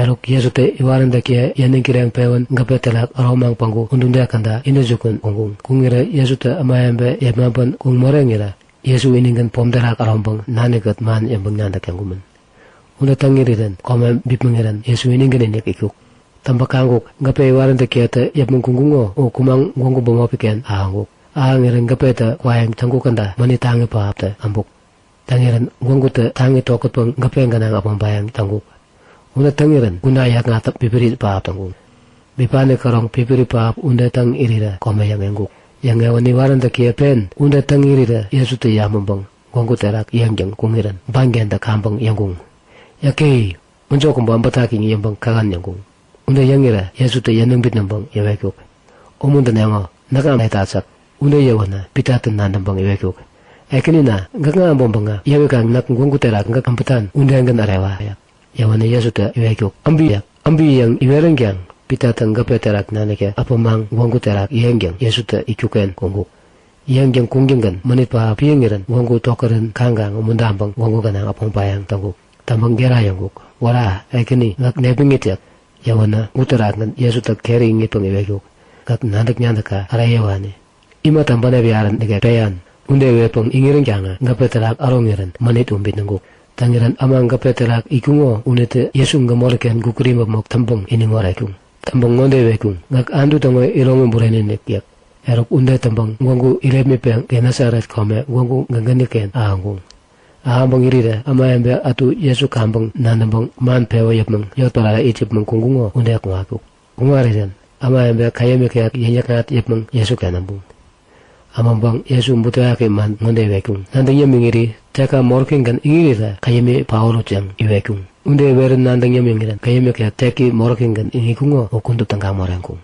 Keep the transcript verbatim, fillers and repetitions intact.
Eruk, Jesutä iwaräntäkiye yäniŋ kireŋpewän gäpe terak äromaŋ päŋku udude käda intäjukun kuŋkuŋ. Kuŋirä Jesutä ämawebe yepmaŋpän kuŋ moreŋirä Jesu inigän pom terak äroŋpäŋ nani-kät man yäŋpäŋ-nadäk täŋkumän. Ude täŋ irirän kome bipmäŋirän Jesu inigän-inik itkuk. Täŋpä kaŋkuk; Gäpe iwaräntäkiyetä yäpmäŋ kuŋkuŋo u kumaŋ gwägu bämopi-ken ahäŋkuk. Ahäŋirän gäpetä kwayäŋ täŋkuk käda mänit taŋi pähaptä äbuk. Täŋirän gwägutä taŋi tokätpäŋ gäpe gänaŋ äpmoŋpayäŋ täŋkuk. Ude täŋirän kuna yäkŋatä pipiri pähap täŋkuŋ. Bipani käroŋ pipiri pähap ude täŋ irirä kome yäŋeŋkuk. Yäŋewän iwaräntäkiye pen ude täŋ irirä Jesutä yabäŋpäŋ gwägu terak yeŋtäŋ kuŋirän bankentä kaŋpäŋ yäŋkuŋ; Yäke! Mäjo kubä äbätak yäŋ yäŋpäŋ kähän yäŋkuŋ. Ude yäŋirä Jesutä yäniŋ bitnäŋpäŋ yäwetkuk; Umuntäneŋo, näkŋa äbetat yäk. Ude yäwänä Pitatä nadäŋpäŋ iwetkuk; Ekänina, gäkŋa äbäŋpäŋä yäwikaŋ näk gwägu terak gäk äbätan udegän ärewa yäk. Yäwänä Jesutä iwetkuk; Äbi! yäk. Äbi! yäŋ iweränkaŋ Pitatä gäpe terak naniktä äpämaŋ gwägu terak yeŋtäŋ Jesutä itkuk-ken kuŋkuk. Yeŋtäŋ kuŋtäŋgän mänit pähap piäŋirän gwägu tokärän kaŋkaŋ umuntaŋpäŋ gwägu gänaŋ äpmoŋpayäŋ täŋkuk. Täŋpäŋ gera yäŋkuk; Wära! Ekäni, gäk nepmäŋit yäk. Yäwänä uterakgän Jesutä keri iŋitpäŋ iwetkuk; Gäk nadäk-nadäkka äreyäwani! Imata bänep yarä nikek peyan? Ude iwetpäŋ iŋiränkaŋä gäpe terak äroŋirän mänit u bitnäŋkuk. Täŋirän äma gäpe terak itkuŋo unitä Jesu gämori-ken gukut imäpmok täŋpäŋ iniŋ oretkuŋ. Täŋpäŋ ŋode iwetkuŋ; Gäk Anutu täŋo iroŋi bureni-inik! yäk. Eruk, ude täŋpäŋ gwägu irepmitpeŋ Genesaret kome gwägu gägäni-ken ahäŋkuŋ. Ahäŋpäŋ irirä ämawebe ätu Jesu kaŋpäŋ nadäŋpäŋ man pewä yäpmäŋ yotpärare it yäpmäŋ kuŋkuŋo ude kuŋatkuk. Kuŋarirän ämawebe käyäm ikek yäŋ-yäkŋat yäpmäŋ Jesuken äbuŋ. Äbäŋpäŋ Jesu butewaki man ŋode iwetkuŋ; Nadäŋ yämiŋiri tekka moräkigän iŋirirä käyämi paorut yäŋ iwetkuŋ. Ude iwerän nadäŋ yämiŋirän käyäm ikek teki moräkigän iŋitkuŋo u kudup täga moreŋkuŋ.